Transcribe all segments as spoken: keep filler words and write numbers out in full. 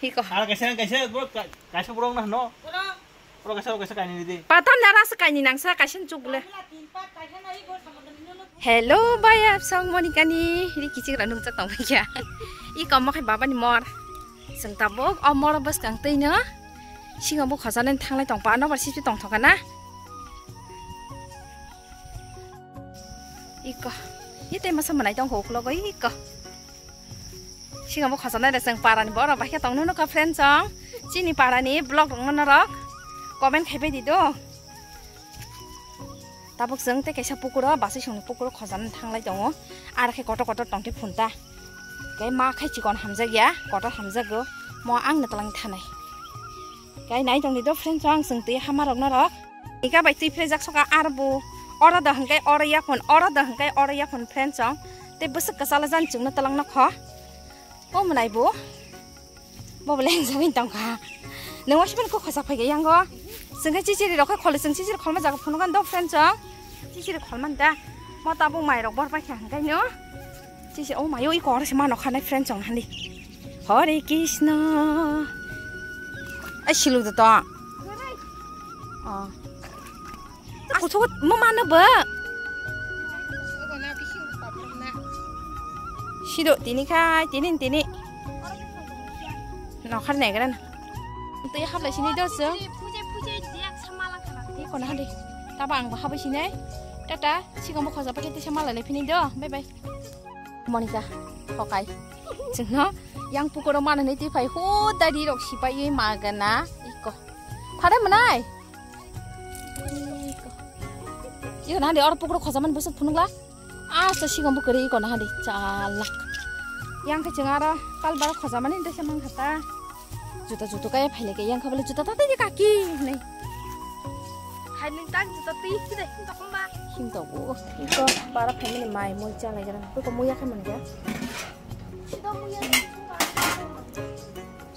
Iko. Ar kaisa, kaisa, bro, ka-, kaisa borok na hano. Bro, kaisa, kaisa kaini di. Patam na rasa kaini nangsa, kaisa chukle. Hello, baya, song Monika ni, ri kichik ra nung chak tong ya. Iko mo khai baba ni mor. Seng tabuk, o mor bwskang twi no. Singo bo khosa nai thanglai tong pa, no bar sisi tong thoka na. Iko. Ite masa manai tong ko uklogo iko. Singo bo khosa nai da seng para ni boro bahya tong no ka friend song. Chini para ni vlog rok no rok. Comment khai bai di do. Tabuk chwng tei kaisa pukuro, bwswi songni pukuro khosa nai thanglai tongo. Ar khe kotor kotor tong khe phunta. Khe ma khai chikon hamjak ya, kotor hamjago. Mo ang na talang thanai. Khe nai tong di do friend song, chwng twi hama rok no rok. Ika bai twi phrejak soka ar bo oro do hwnkhe oro yaphun, oro do hwnkhe oro yaphun friend song. Tei bwswk kwchalo jan chwngno twlang nokho. O mwnai bo. Bo bo leng jagwi tongkha. Nwng wasiphano kok khosa phaikha yango. Chwngkhe chichiri rok khe kholi, chwng chichiri kholma jaga phunukha do friend song. Chichiri kholmani da. Mo tabuk mai rok bor paikha hwnkhe no. Chichiri o mayo iko oro se mano khanai friend song hani. Hare Krishna. Ai siluk do to. Oh. Kuchuk mo mano bo. Sido tini khai, tini, tini. Nokhar negra na. Tei hablai sini do chwng. Tei kono hadi. Taba ang bo habai sinai. Tata, sigo mo khoja pakai tei sama lalai phini do. Bye bye. Monika, hokai. Chwngno yang pukuro manani twi phai hu dadi rok sipai magana. Iko. Phare mwnai. Iko nahadi oro pukuro khojaman bwswk phunukla. Asta sigon bo kwrwi iko nahadi chalak. Yang khe chwng aro kalbaro khojamani desa mangkha ta. Juta jutu kaya phaileke yang khabale juta ta tei kaki hinwi. Hai nwng tak juta twi hinwi hintok hwnba. Hintok bo. Iko bara phaimani mai mui chalai jana. Iko mui yakhe manja.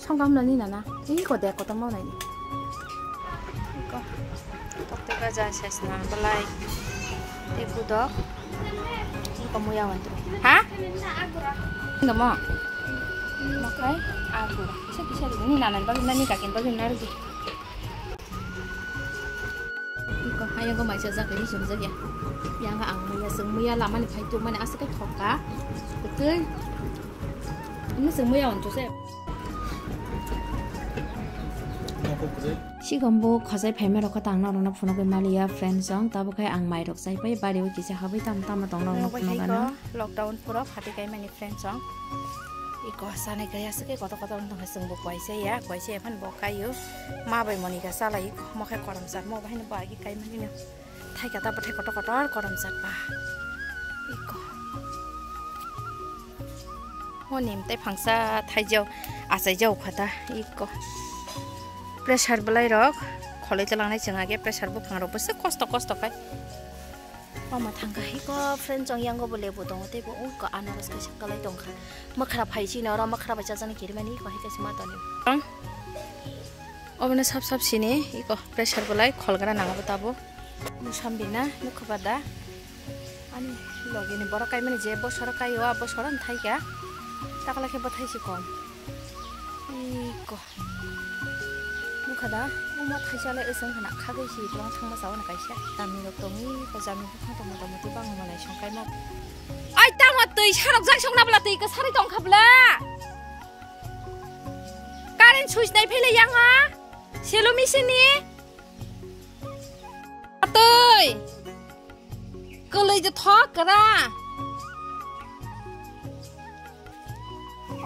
Songkam nani nana. Iko de kotorma nai. Iko. Tokte gaja sesna belai. Tei budok. Iko muya wantu. Ha? Namo. Makai agur. Kisa kisa ni nana bagi nani kakin bagi narji. Iko, ayang ko maisa jak ri sumjak ya. Yang ang muya sung muya lama ni phai tu mane aswk khe thoka. Betul. Ini sung muya on tu se. Sigon bo khajai phaima rok tang na rok na phunugwi maliya friend song tabuk khai ang mai rok chai pai bari o kisa habai tam tam tong rok na phunuk ano. Lockdown pura phati kai mani friend song. Iko sanai kaya sike koto koto wng tongkha chwng bo kwaisa ya, kwaisa ya phano bo kaio. Ma bai Monika chalai iko mo khe korom chat mo bai no bo agi kai mani no. Thaika ta bwthai kotor kotor korom chat ba. Iko. Mo nim tai phangsa thaijao achai jao khata iko. Pressure belai rok kholoi talangnai chwng age pressure buphang rok bwswk kosto kosto khai. Mama thangkha hiko friend chong yango bo lebu tongo tei bo ui ko anaros kaisa kwlai tongkha. Mwkhra phai chini oro mwkhra bai chajani kirimani hiko hai kaisa ma toni. Obono sap sap sini iko pressure bolai kholgra nango bo tabo. Musambina nukha ba da. Ani logi ni borok kaimani je bosoro kaio a bosoro thai kha. Takla khe bo thai si kom. Iko. Nukha da, omo thaisa le wsong khna khagwi si tong thangma sawan kaisa. Jami rok tongi, ko jami bukhang tongma tongma tei bang malai song kaima. Ai tamo twi sarok jak song nabla twi ka sari tong khabla. Current switch nai phele yang ha. Selo machine ni. Atoi. Kwlwi de thok kra.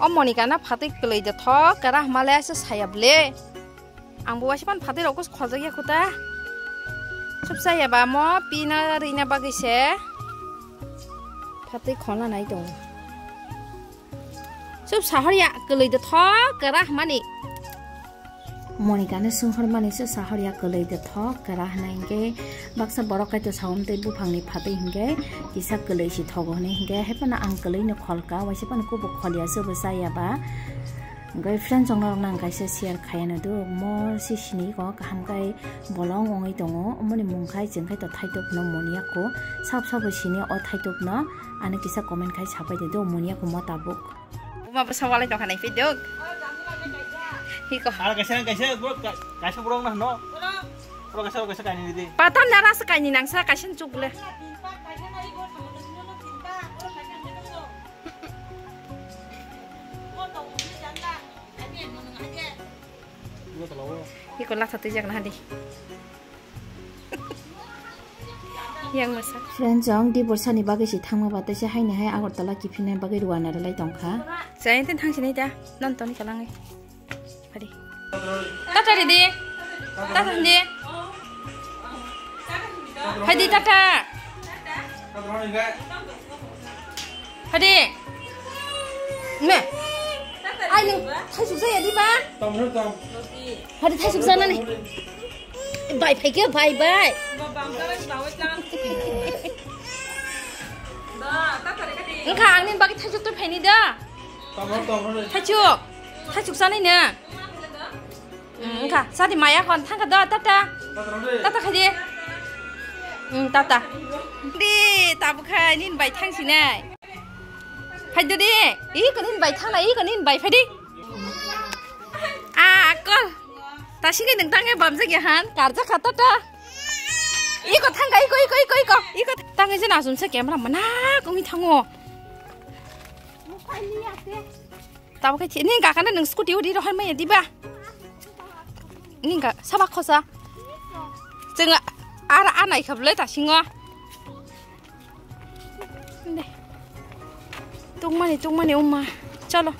O Monika na phatwi kwlwi de thok kra hmale asa saya ble. Ang bo waisa pan phatwi rok khojak ya khuta. Sup saya ba mo pina rina bagwi se. Phatwi khona nai tong. Sup sahor ya kwlwi de thok kra hmani. Monika no swnghormani se sahorya kwlwi de thok kera hwnwi hinkhe baksa borok kaitor sawom tei buphangni phatwi hinkhe kisa kwlwi si thogo hwnwi hinkhe hai phano ang kwlwi no kholka waisa phano kubuk kholya se bo chaya ba. Hinkhe friend chong norok nang kaisa share khaiya no do mo si sini ko kaham kai bolong wngwi tongo omoni mung khai chwng khai to thaitok no moniya ko sab sabo sini o thaitok no ano kisa comment khai sapai de do moniya ko mo tabuk. Buma bwsa walai tongkha nai phi dok. Iko. Ar kaisa, kaisa, bro, ka-, kaisa borok na hino. Bro, kaisa, kaisa kaini di. Patan nara se kaini nangsa, kaisa chukle. Iko latha twijak na hadi. Yang masa. Friends, ang divorce ni bagwi si thangma ba tei se haini hai Agartala kiphilna bagwi ruana rwlai tongkha. Chai ten thang sinai da, non toni kalangai. Hadi. Tata didi. Tata didi. Hadi tata. Hadi. Me. Ai nung thaisuk jaya di ba? Hadi thaisuk jana ni. Bai phai ke bai bai. Engkha angni bagi thaisuk to phaini da. Thaisuk. Thaisuk jana ni. Engkha sadi maya kon thangkha da tata. Tata khai di. Tata. Di tabuk khai nin bai thang sinai. Phai di. I konin bai thang na i konin bai phai di. A akol. Tasingke nung tangke bamjak ya han karjak kha tata. Iko thangka iko iko iko iko iko tangke je nasum se camera mana kongwi thango. Tabuk khe ning kakana nung scooty udi rohor maya diba. Ning ka sabak khosa. Chwng ara anai khablai tasingo. Tungmani tungmani umma cholo.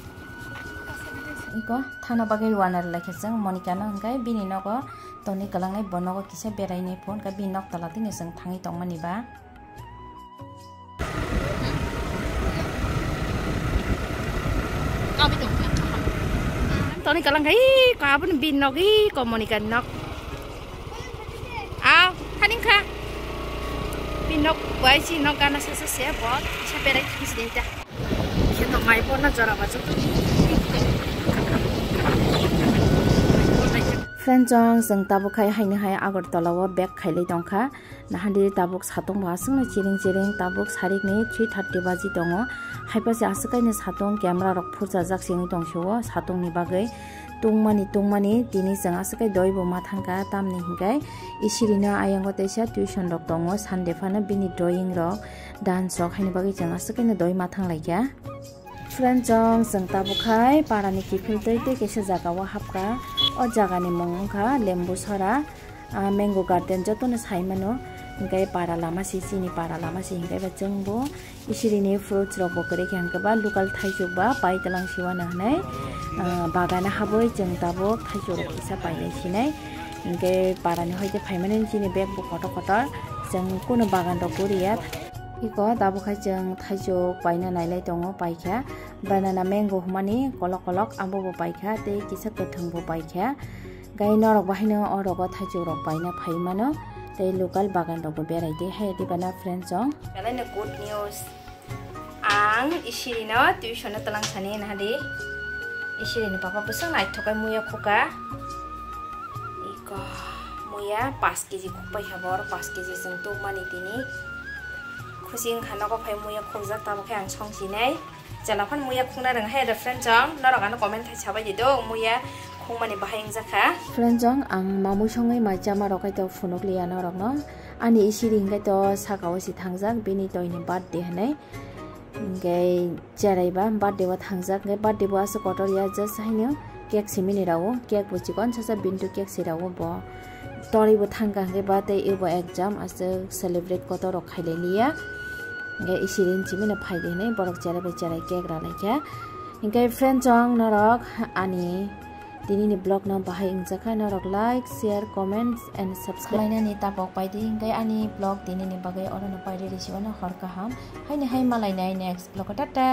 Iko thana bagwi ruana rwlai khe chwng Monika no hwnkhe bini nogo toni kwlangnai bo nogo kisa berainai phone khe bini nok tola tini chwng thangwi tongmani ba. Toni kalang kai ko abun bini nok iko Monika nok. Aw, haning kha. Bini nok bai si nok gana sasa se bo. Sa berai thang si dei ta. Khe to mai bo na jora ba jok. Friend chong, chwng tabuk khai haini hai Agartala o bag khailai tongkha. Nahadi tabuk satung bo aswkno chiring chiring, tabuk sarikni three thirty baji tongo. Haipase aswk kaini satung camera rok phurchajak se wngwi tongsiwo satungni bagwi. Tungmani tungmani tini chwng aswk kai doi bo ma thangkha, tamni hinkhe isirino ayango teisa tuition rok tongo, Sunday phano bini drawing rok, dance rok haini bagwi chwng aswk kaino doi ma thang laikha. Friend chong, chwng tabuk khai parani kiphiltwi tei kaisa jaga o hapkha. O jagani mung wngkha Lembu Sora. Ah, mango garden jotono sai mano, hingke para lama si, chini para lama si, hingke ba chwng bo isirini fruits rok bo kwrwi khe, hingke ba local thaisuk ba pai tlang siwano hinui, ah, bagana habwi chwng tabuk thaisuk rok kisa painai sinai, hingke parani hoite phaimani chini bag bo kotor kotor, chwng kunu bagan rok guriya. Iko tabuk khai chwng thaisuk paina nailai tongo, paikha banana mango hwnmani kolok kolok abo bo paikha tei kisa kwthwng bo paikha. Gai norok bahaino o rogo thaichuk rok paina phai mano, tei local bagan rok bo berai tei hai diba na friend chong. Belai no good news. Ang isiri no tuition no twlang sani na di. Isiri ni papa bwswk naithok kai muya khuka. Iko muya paanch kg khukpai ha bor, paanch kg chwng tukmani tini. Khusi wngkha nogo phai muya khukjak tamo khe ang song sinai. Chwla phano muya khungna rwng hai da friend chong, norok ano comment hai sabai di do, muya khungmani bahai wngjakha. Friend chong, ang mamui songwi mai chama rok kaitor phunuk liya norokno. Ani isiri hingkhe to saka o si thangjak, bini toini birthday hinui. Hingkhe cherai ba birthday o thangjak, hingkhe birthday bo aswk kotor ya, just haino cake simini rao, cake bo chikon sasa bintu cake si rao bo. Torwi bo thangkha hingkhe ba tei ebo exam aswk celebrate kotor rok khailai liya. Hingkhe isirin chimino phai di hinui borok cherai bai cherai cake ralaikha. Hingkhe friend chong norok ani tinini vlog no bahai wngjakha, norok like, share, comments and subscribe khlainani tapok paidi. Hingkhe ani vlog tinini bagwi orono paidi risi wano hor kaham. Haini hai malainai next vlog o, tata.